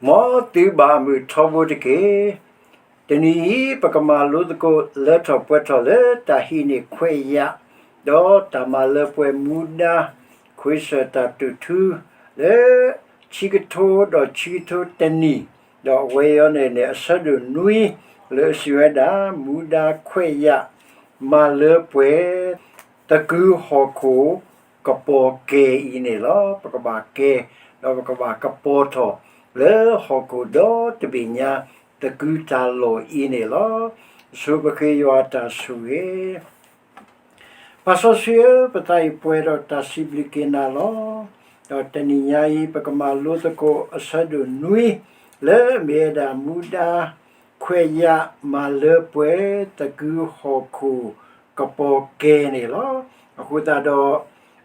မ်သုဘၣ်အမုာ်ထီဘိတက့ၢ်. တနံၤအံၤ ပကမၤလိသကိးလၢထီၣ်ပှဲၤထီၣ်လၢတၢ်ဟံးန့ၢ်ခွဲးယာ်, ဒီးတၢ်မၤလၢပှဲၤမူဒါ ခွဲးစၢၢ်တၢ်တူၢ်ထူ လၢ ဆံကထိဒီးဆံကထိတနံၣ်, ဒီးအဝဲအံၤန့ၣ်န့ၣ် အဆၢဒိၣ်နွံ လၢအစံးဝဲဒၣ် မူဒါခွဲးယာ် မၤလၢပှဲၤ သကုၤဟီၣ်ခိၣ် ကပီၤကဲအံၤန့ၣ်လီၤ. ပကဘၣ်ကဲ, ဒီးပကဘၣ်ကပီၤထီၣ် လၢဟီၣ်ခိၣ်ဒီတဘ့ၣ်ညါ သကုၤတၢ်လီၢ်အံၤန့ၣ်လီၤ. ဆိပဃ့ယွၤအတၢ်ဆိၣ်ဂ့ၤ. ပၢ်စီဆှံဧၢ, ပသးအံၤပှဲၤဒီးတၢ်စံးဘျုးက့ၤနၤလီၤ. ဒီးတနံၤညါအံၤ ပကမၤလိသကိးအဆၢဒိၣ်နွံ လၢအမ့ၢ်ဝဲဒၣ်မူဒါ ခွဲးယာ်မၤလၢပှဲၤ သကုၤဟီၣ်ခိၣ်ကပီၤကဲန့ၣ်လီၤ. အဃိသတးဒီး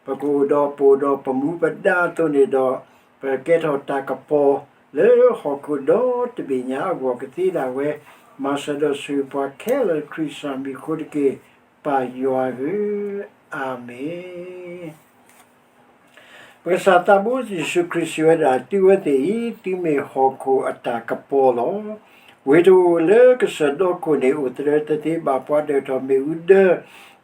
ပကအိၣ်ဒီးပအိၣ်ဒီးပမူပဒါအသိးန့ၣ်ဒီး ပကဲထီၣ်တၢ်ကပီၤ လၢဟီၣ်ခိၣ်ဒီတဘ့ၣ်ညါအဂီၢ်ကသ့ဒၣ်ဝဲ, မၤစၢၤဒီးဆိၣ်ဂ့ၤပှၤခဲလၢာ်လၢခရံာ်ကစၢ်မံၤအဃိတက့ၢ်, ပၢ်ယွၤဧၢ, အၤမ့ၣ်. ပကစၢ်သးဘိယ့ၣ်ၡူးခရံာ်စံးဝဲဒၣ်, သုဝဲသ့ၣ်အံၤ သုမ့ၢ်ဟီၣ်ခိၣ်အတၢ်ကပီၤလီၤ. ဝ့ၢ်တအိၣ်လၢကစၢၢ်ဒီခိၣ်န့ၣ် အိၣ်သဒၢတသ့ဘၣ်ပှၤဒၢးထီၣ်မ့ၣ်အူဒၢ,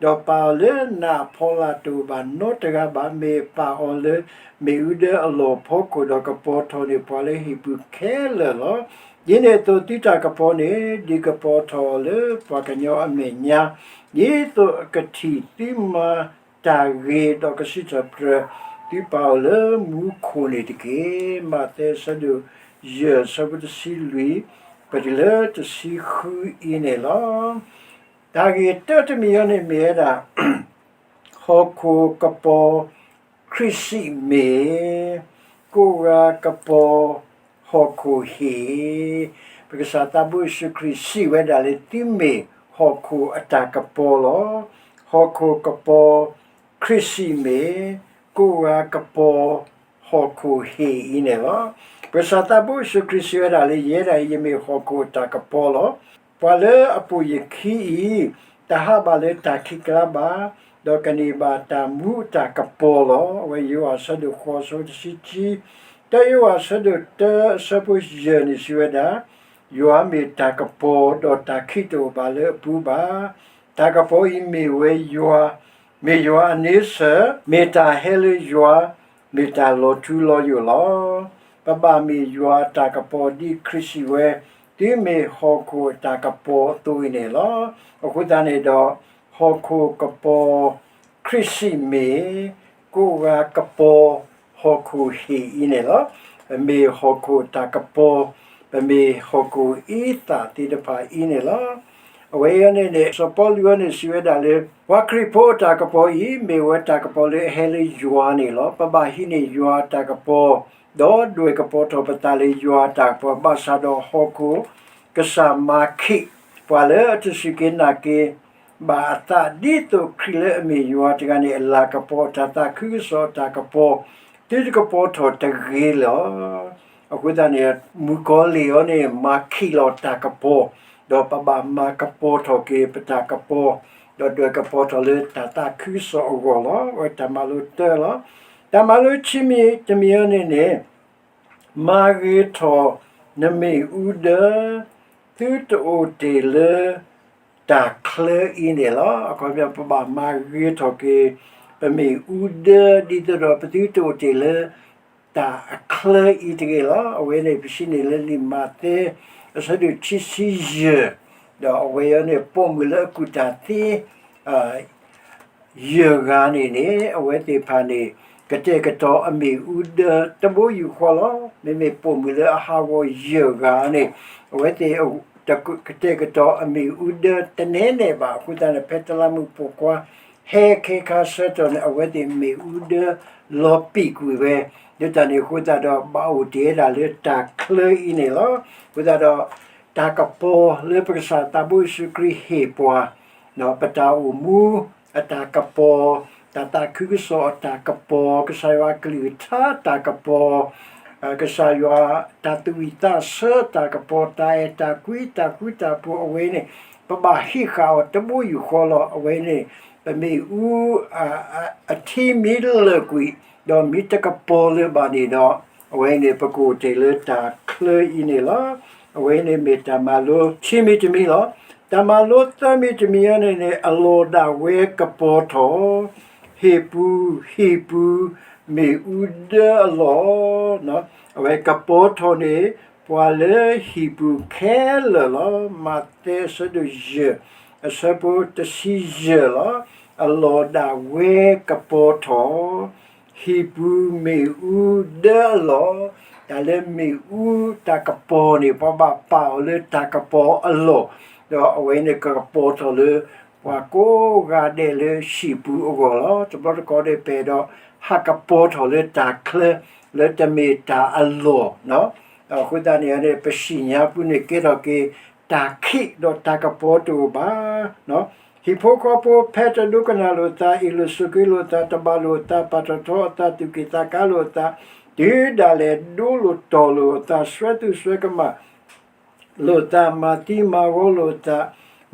ဒီးပာ်အီၤလၢနးအဖီလာ်တအိၣ်ဘၣ်နီတဂၤဘၣ်, မ့ၢ်ပာ်အီၤလၢမ့ၣ်အူဒၢအလီၢ်ဖီခိၣ် ဒီးကပီၤထီၣ်န့ၢ်ပှၤလၢဟံၣ်ပူၤခဲလၢာ်လီၤ. ဒ်န့ၣ်အသိးသုတၢ်ကပီၤန့ၣ် ဒုးကပီၤထီၣ်အီၤလၢပှၤကညီအမဲာ်ညါ, ဒ်သိးအကထံၣ်သုမၤတၢ်ဂ့ၤဒီးကစံးထီၣ်ပတြၢၤသုပၢ်အအိၣ်လၢမူခိၣ်န့ၣ်တက့ၢ်. မးသဲအဆၢဒိၣ်ယဲၢ် အဆၢဖိတဆံလွံၢ် ပတုၤလၢတဆံဃုအံၤန့ၣ်လီၤ. တၢ်ဂ့ၢ်တၢတမံၤအံၤန့ၣ်မ့ၢ်ဝဲဒၣ် ဟီၣ်ခိၣ်ကပီၤ ခရံာ်စံးမ့ၢ် ကိးဂၤကပီၤ ဟီၣ်ခိၣ်ဟ့ၣ်, ပကစၢ်သးဘိယ့ၣ်ၡူးခရံာ်စံးဝဲဒၣ်လၢ သုမ့ၢ်ဟီၣ်ခိၣ်အတၢ်ကပီၤလီၤ. ဟီၣ်ခိၣ်ကပီၤ ခရံာ်စံးမ့ၢ် ကိးဂၤကပီၤ ဟီၣ်ခိၣ်ဟ့ၣ်အံၤန့ၣ်လီၤ. ပကစၢ်သးဘိယ့ၣ်ၡူးခရံာ်စံးဝဲဒၣ်လၢ ယဲဒၣ်အံၤ ယမ့ၢ်ဟီၣ်ခိၣ်အတၢ်ကပီၤလီၤ. ပှၤလၢအပိာ်ယခံအံၤ တဟးဘၣ်လၢတၢ်ခံးကျါဘၣ်, ဒီးကန့ၢ်ဘၣ်တၢ်မူအတၢ်ကပီၤလီၤ. အဝဲယိၤဟၣ်အဆၢဒိၣ်ဃိး အဆၢဖိတဆံခံ, တၢယိၤဟၣ်အဆၢဒိၣ်တၢ အဆၢဖိယဲၢ်န့ၣ်စံးဝဲဒၣ်, ယွၤမ့ၢ်တၢ်ကပီၤ, ဒီးတၢ်ခံးတအိၣ်ဘၣ်လၢအပူၤဘၣ်. တၢ်ကပီၤအံၤမ့ၢ်ဝဲယွၤ, မ့ၢ်ယွၤအန့ဆၢၣ်, မ့ၢ်တၢ်ဟဲလၢယွၤ, မ့ၢ်တၢ်လီၤထူလီၤယိာ်လီၤ. ပဘၣ်မ့ၢ်ယွၤအတၢ်ကပီၤဒ်ခရံာ်စံးဝဲ, သုမ့ၢ်ဟီၣ်ခိၣ်အတၢ်ကပီၤအသိးအံၤန့ၣ်လီၤ. အဃိသတးန့ၣ်ဒီး ဟီၣ်ခိၣ်ကပီၤ ခရံာ်စံးမ့ၢ် ကိးဂၤကပီၤ ဟီၣ်ခိၣ်ဟ့ၣ်အံၤန့ၣ်လီၤ. ပမ့ၢ်ဟီၣ်ခိၣ်တၢ်ကပီၤ, ပမ့ၢ်ဟီၣ်ခိၣ်အံသၣ်သ့ၣ်တဖၣ်အံၤန့ၣ်လီၤ. အဝဲအံၤန့ၣ်န့ၣ် စီၤပီလူးအံၤန့ၣ်စံးဝဲဒၣ်လၢ ပှၤခရံာ်ဖိအတၢ်ကပီၤအံၤ မ့ၢ်ဝဲတၢ်ကပီၤလၢအဟဲလၢယွၤန့ၣ်လီၤ. ပဘၣ်ဟံးန့ၢ်ယွၤအတၢ်ကပီၤ, ဒီးဒွဲၣ်ကပီၤထီၣ်ပသးလၢယွၤအတၢ်ကပီၤ, ဘၣ်ဆၣ်ဒီးဟီၣ်ခိၣ် ကစၢ်မၤခံး ပှၤလၢအတစူၢ်က့ၤနာ်က့ၤ ဘၣ်အသး ဒ်သိးခရံာ်လၢအမ့ၢ်ယွၤတဂၤန့ၣ် အလၤကပီၤ တၢ်သးခုကစီၣ်အတၢ်ကပီၤ သုတကပီၤထီၣ်တဂ့ၤလီၤ. အဃိသတးန့ၣ် မုၣ်ကီၤလံၢ်အံၤန့ၣ် မၤခံးလီၤတၢ်ကပီၤ, ဒီးပဘၣ်မၤကပီၤထီၣ်က့ၤပတၢ်ကပီၤ, ဒီးဒွဲၣ်ကပီၤထီၣ်လၢတၢ်သးခုကစီၣ်အဂီၢ်လီၤ. အဝဲတၢ်မၤလိတၢလီၤ. တၢ်မၤလိခံမံၤတမံၤအံၤန့ၣ်န့ၣ် မၤဂ့ၤထီၣ်နမ့ၣ်အူဒၢ သုတအိၣ်တ့ၢ်လၢ တၢ်ချၢအံၤန့ၣ်လီၤ. အခီပညီ ပဘၣ်မၤဂ့ၤထီၣ်က့ၤ ပမ့ၣ်အူဒၢ ဒ်သိးဒီးပသုတအိၣ်တ့ၢ်လၢ တၢ်အချၢအံၤတဂ့ၤလီၤ. အဝဲန့ၣ် ပစံးန့ၣ်လၢလံာ်မးသဲ အဆၢဒိၣ်ခံဆံယဲၢ်, ဒီးအဝဲအံၤန့ၣ် ပိာ်မုၣ်လၢအကူၣ်တၢ်သ့ ယဲၢ်ဂၤန့ၣ်န့ၣ် အဝဲသ့ၣ်တဖၣ်န့ၣ် ကတဲာ်ကတီၤအမ့ၣ်အူဒၢတဘိယူၢ်ဃီလီၤ. မ့မ့ၢ်ပိာ်မုၣ်လၢအဟးဂီၤယဲၢ်ဂၤန့ၣ် အဝဲသ့ၣ် ကတဲာ်ကတီၤအမ့ၣ်အူဒၢတနဲနဲဘၣ်. အဃိသတးန့ၣ် ဖဲတလးမူးပိာ်ခွါ ဟဲခဲခါဆၢကတီၢ်န့ၣ် အဝဲသ့ၣ်မ့ၣ်အူဒၢလီၤပံာ်ကွံာ်ဝဲ, ဒ်တၢ်န့ၣ်အဃိသတးဒီး ဘၣ်အိၣ်တ့ၢ်ဝဲဒၣ်လၢတၢ်ချၢအံၤန့ၣ်လီၤ. အဃိသတးဒီး တၢ်ကပီၤလၢပကစၢ်သးဘိယ့ၣ်ၡူးခရံာ်ဟ့ၣ်ပှၤ ပတၢ်အိၣ်မူအတၢ်ကပီၤ, တၢ်သးခုကစီၣ်အတၢ်ကပီၤ, ကစၢ်ယွၤအကလုၢ်ကထါတၢ်ကပီၤ, ကစၢ်ယွၤတၢ်သူၣ်ဝံၣ်သးဆၢတၢ်ကပီၤ, တၢ်အဲၣ်တၢ်ကွံတၢ်ဃူတၢ်ဖိးအဝဲန့ၣ် ပဘၣ်ဟံးဃာ်အီၤတဘိယူၢ်ဃီလီၤ. အဝဲန့ၣ် ပမ့ၣ်အူ အထံမ့ၢ်လၢာ်ကွံာ် ဒီးမ့ၢ်တကပီၤလၢၤဘၣ်န့ၣ်ဒီး အဝဲန့ၣ် ပကအိၣ်တ့ၢ်လၢတၢ် ချၢအံၤန့ၣ်လီၤ. အဝဲန့ၣ်မ့ၢ်တၢ်မၤလိခံမံၤတမံၤလီၤ. တၢ်မၤလိသၢမံၤတမံၤအံၤန့ၣ်န့ၣ် အလီၢ်ဒၣ်ဝဲကပီၤထီၣ် ဟံၣ်ပူၤ ဟံၣ်ပူၤ မ့ၣ်အူဒၢအလီၢ်, အဝဲကပီၤထီၣ်န့ၣ် ပှၤလၢဟံၣ်ပူၤခဲလၢာ်လီၤ. မးသဲအဆၢဒိၣ်ယဲၢ် အဆၢဖိတဆံယဲၢ်လီၤ. အလီၢ်ဒၣ်ဝဲကပီၤထီၣ် ဟံၣ်ပူၤမ့ၣ်အူဒၢအလီၢ်, တၢ်လၢမ့ၣ်အူတၢ်ကပီၤန့ၣ် ပှၤဘၣ်ပာ်အီၤလၢတၢ်ကပီၤအလီၢ်, ဒီးအဝဲန့ၣ်ကကပီၤထီၣ်လၢ ပှၤကိးဂၤဒဲးလၢဟံၣ်ပူၤအဂီၢ်လီၤ. တဘျီတခီၣ်ဒၣ်ပအဲၣ်ဒိး ဟးကပီၤထီၣ်လၢတၢ်ချၢ လၢတမ့ၢ်တၢ်အလီၢ်, အဃိသတးန့ၣ်န့ၣ် ပသ့ၣ်ညါပူၤန့ၣ် ကဲထီၣ်က့ၤတၢ်ခံးဒီးတၢ်ကပီၤတအိၣ်ဘၣ်. ဟံၣ်ဖိဃီဖိ ဖဲတဒိကနၣ်လိာ်သး, အ့ၣ်လိာ်ဆိးက့လိာ်သး, တဘၣ်လိာ်အသး, ပာ်ထီၣ်ထီအသး, သူၣ်က့ၣ်သးကါလိာ်အသး, တုၤဒၣ်လဲာ် ဒိလိာ်တီၢ်လိာ်အသး, စွဲသူၣ်စွဲကမၣ်လိာ်သး, မၤသံမၤဂီၤလိာ်အသး,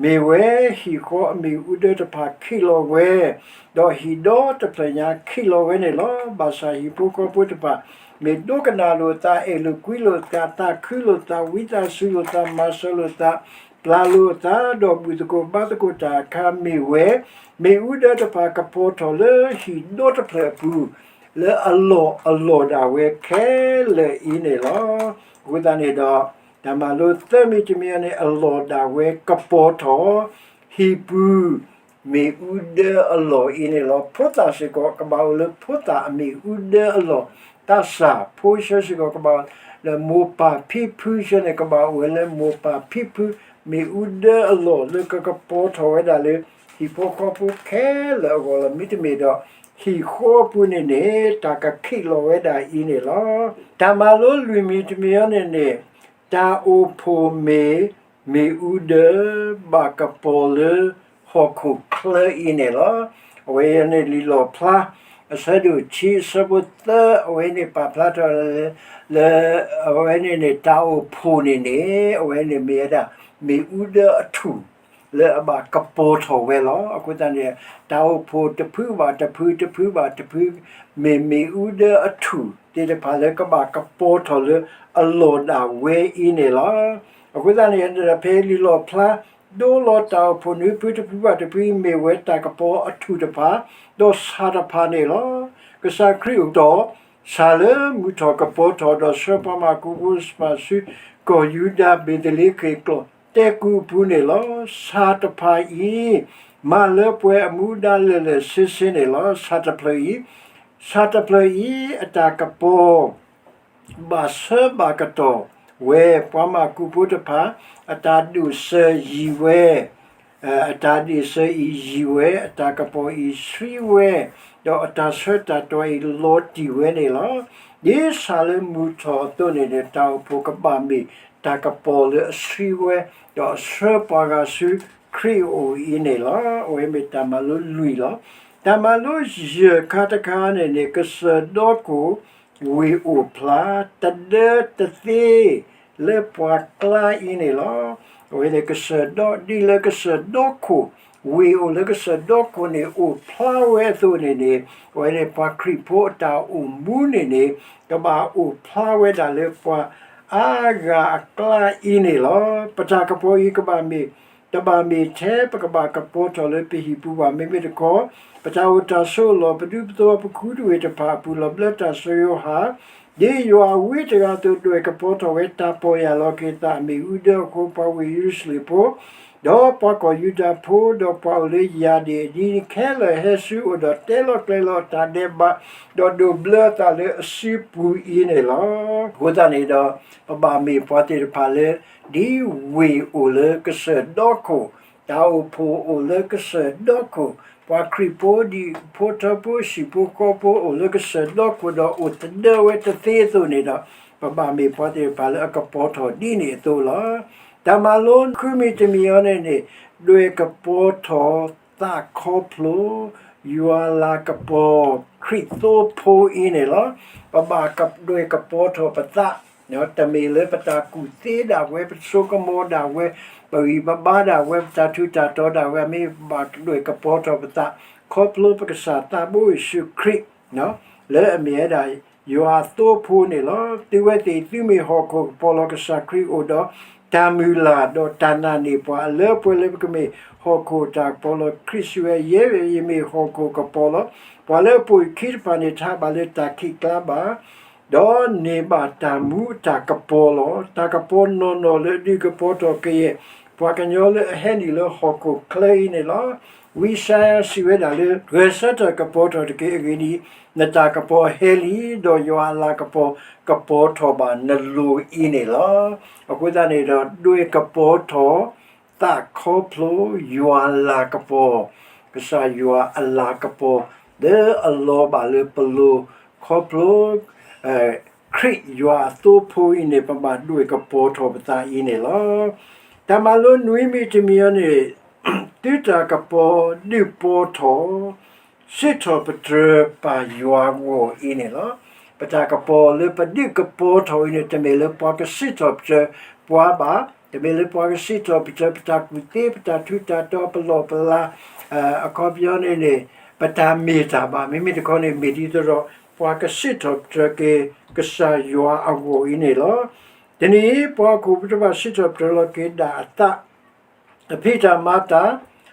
မ့ၢ်ဝဲဟံၣ်ဃီအမ့ၣ်အူဒၢတဖၣ်ခံးလီၤဝဲ, ဒီးဟံၣ်ဒီတဖျၢၣ်ညါခံးလီၤဝဲန့ၣ်လီၤ. ဘၣ်ဆၣ်ဟံၣ်ဖိဃီဖိတဖၣ် မ့ၢ်ဒိကနၣ်လိာ်သး, အဲၣ်လိာ်ကွံလိာ်သး, သးခုလိာ်သး, ဝံသးစူၤလိာ်သး, မၤစၢၤလိာ်သး, ပျၢ်လိာ်သး, ဒီးဘူၣ်သကိးဘါသကိးတၢ်အခါ မ့ၢ်ဝဲ မ့ၣ်အူဒၢတဖၣ်ကပီၤထီၣ်လၢဟံၣ်ဒီတဖျၢၣ်အပူၤ လၢအလီၢ်အလီၢ်ဒၣ်ဝဲခဲလၢာ်အံၤန့ၣ်လီၤ. အဃိသတးန့ၣ်ဒီး တၢ်မၤလိသၢမံၤတမံၤအံၤန့ၣ် အလီၢ်ဒၣ်ဝဲကပီၤထီၣ် ဟံၣ်ပူၤ မ့ၣ်အူဒၢအလီၢ်အံၤန့ၣ်လီၤ. ဖိသၣ်စ့ၢ်ကီး ကဘၣ်အိၣ်လၢဖိသၣ်အမ့ၣ်အူဒၢအလီၢ်, သးစၢ်ဖိဆၢစ့ၢ်ကီး ကဘၣ်အိၣ်လၢမိၢ်ပၢ်ဖံဖုဆၢန့ၣ် ကဘၣ်အိၣ်ဝဲလၢမိၢ်ပၢ်ဖံဖု မ့ၣ်အူဒၢအလီၢ်လၢကကပီၤထီၣ်ဝဲဒၣ်လၢ ဟံၣ်ဖိဃီဖိခဲလၢာ်အဂီၢ်လီၤ. မ့တမ့ၢ်ဒီး ဟံၣ်ဃီအပူၤန့ၣ်န့ၣ် တၢ်ကခံးလီၤဝဲဒၣ်အံၤန့ၣ်လီၤ. တၢ်မၤလိလွံၢ်မံၤတမံၤအံၤန့ၣ်န့ၣ် တၢ်အိၣ်ဖှိၣ်မ့ၢ် မ့ၣ်အူဒၢ ဘၣ်ကပီၤလၢဟီၣ်ခိၣ်ချၢအံၤန့ၣ်လီၤ. အဝဲန့ၣ်လံာ်လီၣ်ဖျါ အဆၢဒိၣ်ခံ အဆၢဖိသၢ အဝဲန့ၣ်ပာ်ဖျါထီၣ်လၢ လၢ အဝဲန့ၣ်န့ၣ် တၢ်အိၣ်ဖှိၣ်န့ၣ်န့ၣ် အဝဲန့ၣ်မ့ၢ်ဝဲဒၣ် မ့ၣ်အူဒၢအထူၣ် လၢအဘၣ်ကပီၤထီၣ်ဝဲလီၤ. အဃိသတးန့ၣ် တၢ်အိၣ်ဖှိၣ်တဖုဘၣ်တဖု တဖုဘၣ်တဖု မ့ၢ်မ့ၣ်အူဒၢအထူၣ်သ့ၣ်တဖၣ်လၢကဘၣ်ကပီၤထီၣ်လၢ အလီၢ်ဒၣ်ဝဲအံၤန့ၣ်လီၤ. အဃိသတးန့ၣ် ဖဲလံာ်လီၣ်ဖျါ ဒိလီၤတၢ်အိၣ်ဖှိၣ်နွံဖု တဖုဘၣ်တဖု မ့ၢ်ဝဲတၢ်ကပီၤအထူၣ်တဖၣ် ဒီးဆၣ်တဖၣ်န့ၣ်လီၤ. ကစၢ်ခရံာ်အိၣ်တီၢ် ဆၣ်လၢမုၢ်ထီၣ်ကပီၤထီၣ် ဒီးဆှၢပှၤမၤကူးဖိတဖၣ်ဆူ ကီၢ်ယူဒၤ ဘ့းသလ့ဃ့ၣ်ကျီၢ်တဲကူအပူၤန့ၣ်လီၤ. ဆၣ်တဖၣ်အံၤ မၤလၢပှဲၤအမူဒါလၢာ်လၢာ်ဆ့ဆ့န့ၣ်လီၤ. ဆၣ်တဖျၢၣ်အံၤ ဆၣ်တဖျၢၣ်အံၤ အတၢ်ကပီၤ ဘၣ်ဆၢဘၣ်ကတီၢ်ဝဲ ပှၤမၤကူးဖိတဖၣ် အတၢ်ဒိၣ်စၢၤယံၤဝဲ အတၢ်ဒိၣ်စၢၤအံၤယံၤဝဲ, အတၢ်ကပီၤအံၤဆှံဝဲ, ဒီးအတၢ်ဆၢတၢ်တီၤအံၤလီၤတံၢ်ဝဲန့ၣ်လီၤ. ဒ်ဆၣ်လၢမုၢ်ထီၣ်အသိးန့ၣ်ဒီး တၢ်အိၣ်ဖှိၣ်ကဘၣ်မ့ၢ်တၢ်ကပီၤလၢအဆှံဝဲ, ဒီးအဆှၢပှၤဂၤဆူခရံာ်အအိၣ်အံၤန့ၣ်လီၤ. အဝဲမ့ၢ်တၢ်မၤလိလွံၢ်လီၤ. တၢ်မၤလိယဲၢ်ခါတခါန့ၣ်န့ၣ် ကစၢၢ်ဒီခိၣ် ဝ့ၢ်အိၣ်ဖျါ တဒၢတသ့ လၢပှၤကျါအံၤန့ၣ်လီၤ. အဝဲန့ၣ်ကစၢၢ်ဒီ ဒ်လၢကစၢၢ်ဒီခိၣ် ဝ့ၢ်အိၣ်လၢကစၢၢ်ဒီခိၣ်န့ၣ် အိၣ်ဖျါဝဲအသိးန့ၣ်န့ၣ် အဝဲန့ၣ်ပှၤခရံာ်ဖိအတၢ်အိၣ်မူန့ၣ်န့ၣ် ကဘၣ်အိၣ်ဖျါဝဲဒၣ်လၢပှၤအါဂၤအကျါအံၤန့ၣ်လီၤ. ပတၢ်ကပီၤအံၤကဘၣ်မ့ၢ် တဘၣ်မ့ၢ်ထဲပကဘၣ်ကပီၤထီၣ်လၢပဟံၣ်ပူၤဘၣ်. မ့မ့ၢ်တခီ ပတၢ်အိၣ်တၢ်ဆိးအလီၢ် ပဒူပသဝီပခူတဝ့ၢ်တဖၣ်အပူၤ လီၤဘျၢတၢ်ဆိၣ်ဂ့ၤဟး ဒ်ယွၤအဝံတဂၤအသိး ဒွဲၣ်ကပီၤထီၣ်ဝဲ တၢ်ပီၢ်ယၢ်လီၤက့ၤအသးအမ့ၣ်အူဒၢအဃိ ပှၤဝ့ၢ်ယရူၤၡလ့ၣ်ဖိ ဒီးပှၤကီၢ်ယူဒၤဖိ ဒီးပှၤအိၣ်လၢယၢ်ဒ့ၣ်အဒံးခဲလၢာ် ဟဲဆူအအိၣ်ဒီးတဲလီၤကျဲၤလီၤအတၢ်ဒဲးဘး ဒီးဒိးဘျၢအသးလၢအစုပူၤအံၤန့ၣ်လီၤ. အဃိသတးန့ၣ်ဒီး ပဘၣ်မ့ၢ်ပှၤသ့ၣ်တဖၣ်လၢ ဒ်ဝ့ၢ်အိၣ်လၢကစၢၢ်ဒီခိၣ် တၢ်အိၣ်ဖှိၣ်အိၣ်လၢကစၢၢ်ဒီခိၣ်, ပှၤခရံာ်ဖိဒံးဖိထၢဖိဟံၣ်ဖိဃီဖိအိၣ်လၢကစၢၢ်ဒီခိၣ် ဒီးအိၣ်သဒၢဝဲတသ့အသိးန့ၣ်ဒီး ပဘၣ်မ့ၢ်ပှၤသ့ၣ်တဖၣ်လၢအကပီၤထီၣ်ဒ်န့ၣ်အသိးလီၤ. တၢ်မၤလိဃုမံၤတမံၤအံၤန့ၣ်န့ၣ် ဒွဲၣ်ကပီၤထီၣ်သးခီဖျိ ယွၤလၤကပီၤ ခရံာ်သိဖိအံၤန့ၣ်လီၤ. ပဘၣ်ဒွဲၣ်ကပီၤထီၣ်ပသး တမ့ၢ်လၢပတၢ်ကူၣ်သ့ဒၣ်ဝဲ, ပစိကမီၤဒၣ်ဝဲ, ပဂံၢ်ပဘါဒၣ်ဝဲ, ပတၢ်ထူးတၢ်တီၤဒၣ်ဝဲ, မ့ၢ်ဘၣ်ဒွဲၣ်ကပီၤထီၣ်ပသး ခီဖျိပကစၢ်သးဘိယ့ၣ်ၡူးခရံာ် လၢအမ့ၢ်ဝဲဒၣ် ယွၤအသိဖိန့ၣ်လီၤ. သုဝဲသ့ၣ် သုမ့ၢ်ဟီၣ်ခိၣ်ကပီၤလီၤ. ကစၢ်ခရံာ်အိၣ်ဒီးတၢ်မုၢ်လၢ် ဒီးတၢ်နာ်န့ၢ်ပှၤအလၢပှဲၤလၢပကမ့ၢ်ဟီၣ်ခိၣ်တၢ်ကပီၤလီၤ. ခရံာ်စံးဝဲ, ယဲယမ့ၢ်ဟီၣ်ခိၣ်ကပီၤလီၤ. ပှၤလၢအပိာ်ယခံတဖၣ်န့ၣ် တဟးဘၣ်လၢတၢ်ခံးကျါဘၣ် ဒီးန့ၢ်ဘၣ်တၢ်မူအတၢ်ကပီၤလီၤ. တၢ်ကပီၤနီၢ်နီၢ်လၢအဒုးကပီၤထီၣ်ကယဲၢ် ပှၤကညီလၢအဟဲနုာ်လၢဟီၣ်ခိၣ်ချၢအံၤန့ၣ်လီၤ. ဝံယၡါယၤစံးဝဲဒၣ်လၢ ဂဲၤဆၢထၢၣ်ကပီၤထီၣ်တက့ၢ်. အဂ့ၢ်ဒ်အံၤ, နတၢ်ကပီၤဟဲလံ, ဒီးယွၤအလၤကပီၤကပီၤထီၣ်ဘၣ်နလိၤအံၤန့ၣ်လီၤ. အဃိသတးန့ၣ်ဒီး ဒွဲၣ်ကပီၤထီၣ် သးခီဖျိယွၤလၤကပီၤ, ကစၢ်ယွၤအလၤကပီၤ လၢအလီၤဘၣ်လၢပလိၤ ခီဖျိ ခရံာ်ယွၤအသိဖိအံၤန့ၣ် ပဘၣ်ဒွဲၣ်ကပီၤထီၣ်ပသးအံၤန့ၣ်လီၤ. တၢ်မၤလိနွံမံၤတမံၤအံၤန့ၣ် သုတၢ်ကပီၤဒုးပီၤထီၣ် စံးထီၣ်ပတြၢၤပၢ်ယွၤအဂီၢ်အံၤန့ၣ်လီၤ. ပတၢ်ကပီၤလၢပဒုးကပီၤထီၣ်အံၤန့ၣ် တမ့ၢ်လၢပှၤကစံးထီၣ်ပတြၢၤပှၤဘၣ်, တမ့ၢ်လၢပှၤကစံးထီၣ်ပတြၢၤပတၢ်ကူၣ်သ့ ပတၢ်ထူးတၢ်တီၤ ပလီၢ်ပလၤ အခီပညီန့ၣ်န့ၣ် ပတၢ်မ့ၢ်တၢ်ဘၣ်. မ့မ့ၢ်တခီန့ၣ် မ့ၢ်ဒ်သိးဒီး ပှၤကစံးထီၣ်ပတြၢၤက့ၤကစၢ်ယွၤအဂီၢ်အံၤန့ၣ်လီၤ. တနံၤအံၤ ပှၤဟီၣ်ခိၣ်ဖိတဖၣ် စံးထီၣ်ပတြၢၤလီၤက့ၤဒၣ်အသး အဖံးတၢ်မၤတၢ်,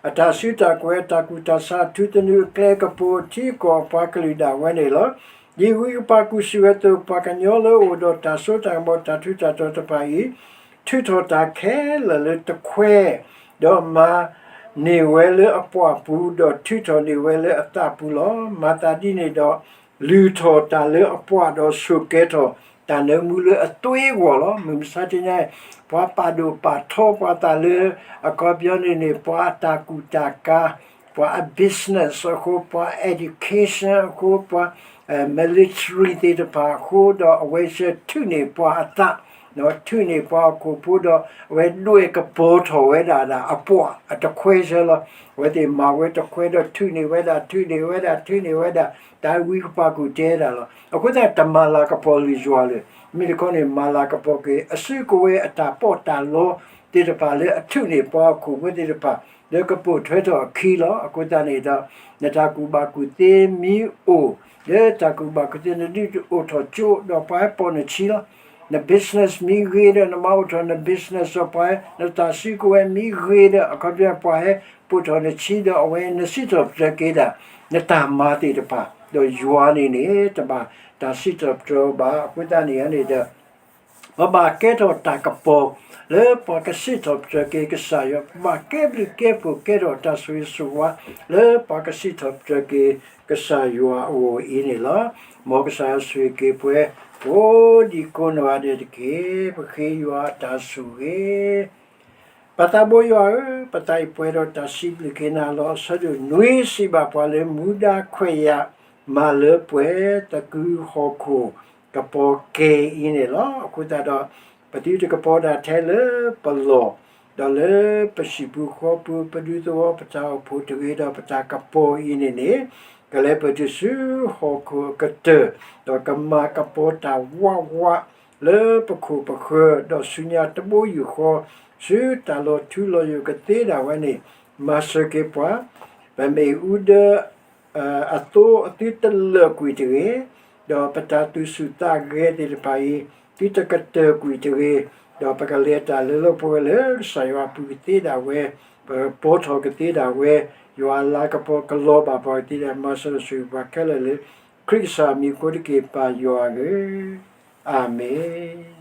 အတၢ်စုတၢ်ကဝဲၤ, အတၢ်ကူၣ်တၢ်ဆး, အထူသနူ, အကျဲကပူၤ, အထံအကီၢ်, အပှၤကလုာ်ဒၣ်ဝဲန့ၣ်လီၤ. ဒ်ဝံကပၢ်ကူၣ်စံးဝဲအသိး, ပှၤကညီလၢအအိၣ်ဒီးတၢ်စိတၢ်ကမီၤ တၢ်ထူးတၢ်တီၤတဖၣ်အံၤ ထုးထီၣ်တၢ်ခဲလၢာ်လၢတခွဲ, ဒီးမၤန့ၢ်ဝဲလၢအပှၢ်ပူၤ, ဒီးထုးထီၣ်န့ၢ်ဝဲလၢအသးပူၤလီၤ. မၤသးဒ်န့ၣ်ဒီး လုၢ်ထီၣ်တၢ်လၢအပှၢ်, ဒီးဆိၣ်ကဲၤထီၣ်တၢ်နၢမူလၢအသွံအဂီၢ်လီၤ. မုၢ်မဆါတနံၤအံၤ ပှၤပာ်ဒိၣ်ပာ်ထီပှၤသးလၢ အခီပညီန့ၣ်န့ၣ် ပှၤအတၢ်ကူၣ်တၢ်ကၤ, ပှၤအ business အဃိ, ပှၤ education အဃိ, ပှၤ military သ့ၣ်တဖၣ်အဃိ, ဒီးအဝဲဆၢထုးန့ၢ်ပှၤအသး, ဒီးထုးန့ၢ်ပှၤဟီၣ်ခိၣ်ဖိဒီး အဝဲဒွဲၣ်ကပီၤထီၣ်ဝဲဒၣ်ဒၣ်အပှၢ်အတခွဲဆၢလီၤ. အဝဲသ့ၣ်မၤဝဲတခွဲဒီးထုးန့ၢ်ဝဲဒၣ်, ထုးန့ၢ်ဝဲဒၣ်, ထုးန့ၢ်ဝဲဒၣ်, တၢ်ဝံကပၢ်ကူၣ်တဲဒၣ်လီၤ. အဃိသတး တမၤလၤကပီၤလုၢ်ယွၤလၢၤ. မ့ၢ်တခီန့ၣ် မၤလၤကပီၤက့ၤ အစုကဝဲၤအတၢ်ပီးတၢ်လီသ့ၣ်တဖၣ်လၢအထုးန့ၢ်ပှၤဟီၣ်ခိၣ်ဖိသ့ၣ်တဖၣ် လၢကပိာ်ထွဲထီၣ်အခံလီၤ. အဃိသတးန့ၣ်ဒီး နတၢ်ကူၣ်ဘၣ်ကူၣ်သ့မ့ၢ်အိၣ်, လၢတၢ်ကူၣ်ဘၣ်ကူၣ်သ့ နဒုးအိၣ်ထီၣ်ကၠိ ဒီးပှၤဟဲပိာ်နဆံလီၤ. န business မ့ၢ်ဂ့ၤဒီး နမၤအိၣ်ထီၣ်န business ဒီးပှၤဟဲ, နတၢ်စုကဝဲၤမ့ၢ်ဂ့ၤဒီး အခီပညီပှၤဟဲပိာ်ထီၣ်နဆံဒီး အဝဲနစံးထီၣ်ပတြၢၤက့ၤဒၣ် နတၢ်မၤသ့ၣ်တဖၣ်, ဒီးယွၤန့ၣ်န့ၣ် တဘၣ်တၢ်စံးထီၣ်ပတြၢၤဘၣ်. အဃိသတးန့ၣ်န့ၣ်ဒီး ပဘၣ်ကဲထီၣ်တၢ်ကပီၤ လၢပှၤကစံးထီၣ်ပတြၢၤက့ၤကစၢ်ယွၤ, ပဘၣ်ကဲဘျုးကဲဖှိၣ် ကဲထီၣ်တၢ်ဆိၣ်ဂ့ၤဆိၣ်ဝါ လၢပှၤကစံးထီၣ်ပတြၢၤက့ၤကစၢ်ယွၤအဂီၢ်အံၤန့ၣ်လီၤ. မ်ကစၢ်ယွၤဆိၣ်ဂ့ၤက့ၤပှၤ ကိးဒံကိးနီၢ်ဂၤဒဲးတက့ၢ်. ပဃ့ယွၤတၢ်ဆိၣ်ဂ့ၤ ပသးဘိယွၤဧၢ, ပသးအံၤပှဲၤဒီးတၢ်စံးဘျုးက့ၤနၤလီၤ. အဆၢဒိၣ်နွံစံးဘၣ်ပှၤလၢ မူဒါခွဲးယာ်မၤလၢပှဲၤ သကုၤဟီၣ်ခိၣ်ကပီၤကဲအံၤန့ၣ်လီၤ. အဃိသတးဒီး ပသုတကပီၤဒၣ်ထဲလၢပလီၢ်, ဒီးလၢပဟံၣ်ပူၤဃီပူၤ ပဒူသဝီ ပတၢ်အိၣ်ဖှိၣ်တဂ့ၤ ဒီးပတၢ်ကပီၤအံၤန့ၣ်န့ၣ် ကလဲၤပတုၤဆူဟီၣ်ခိၣ်အကတၢၢ်, ဒီးကမၤကပီၤတၢ်ဝးဝး လၢပခိၣ်ပဃၢၤ, ဒီးဆူညါတဘိယူၢ်ဃီ ဆူတၢ်လီၤထူလီၤယိာ်ကသ့ဒၣ်ဝဲန့ၣ် မၤစၢၤက့ၤပှၤ, ပမ့ၣ်အူဒၢ အသိအသုတလၢာ်ကွံာ်တဂ့ၤ, ဒီးပတၢ်သူၣ်ဆူၣ်သးဂဲၤသ့ၣ်တဖၣ်အံၤ သုတကတၢၢ်ကွံာ်တဂ့ၤ, ဒီးပကလဲၤတၢ်လၢလၢပှဲၤပှဲၤလၢကစၢ်ယွၤအပူၤကသ့ဒၣ်ဝဲ, ပကပီၤထီၣ်ကသ့ဒၣ်ဝဲ, ယွၤအလၤကပီၤကလီၤဘၣ်ပှၤကသ့ဒၣ် မၤစၢၤဆိၣ်ဂ့ၤပှၤခဲလၢာ်လၢ ခရံာ်ကစၢ်မံၤအဃိတက့ၢ် ပၢ်ယွၤဧၢ, အၤမ့ၣ်.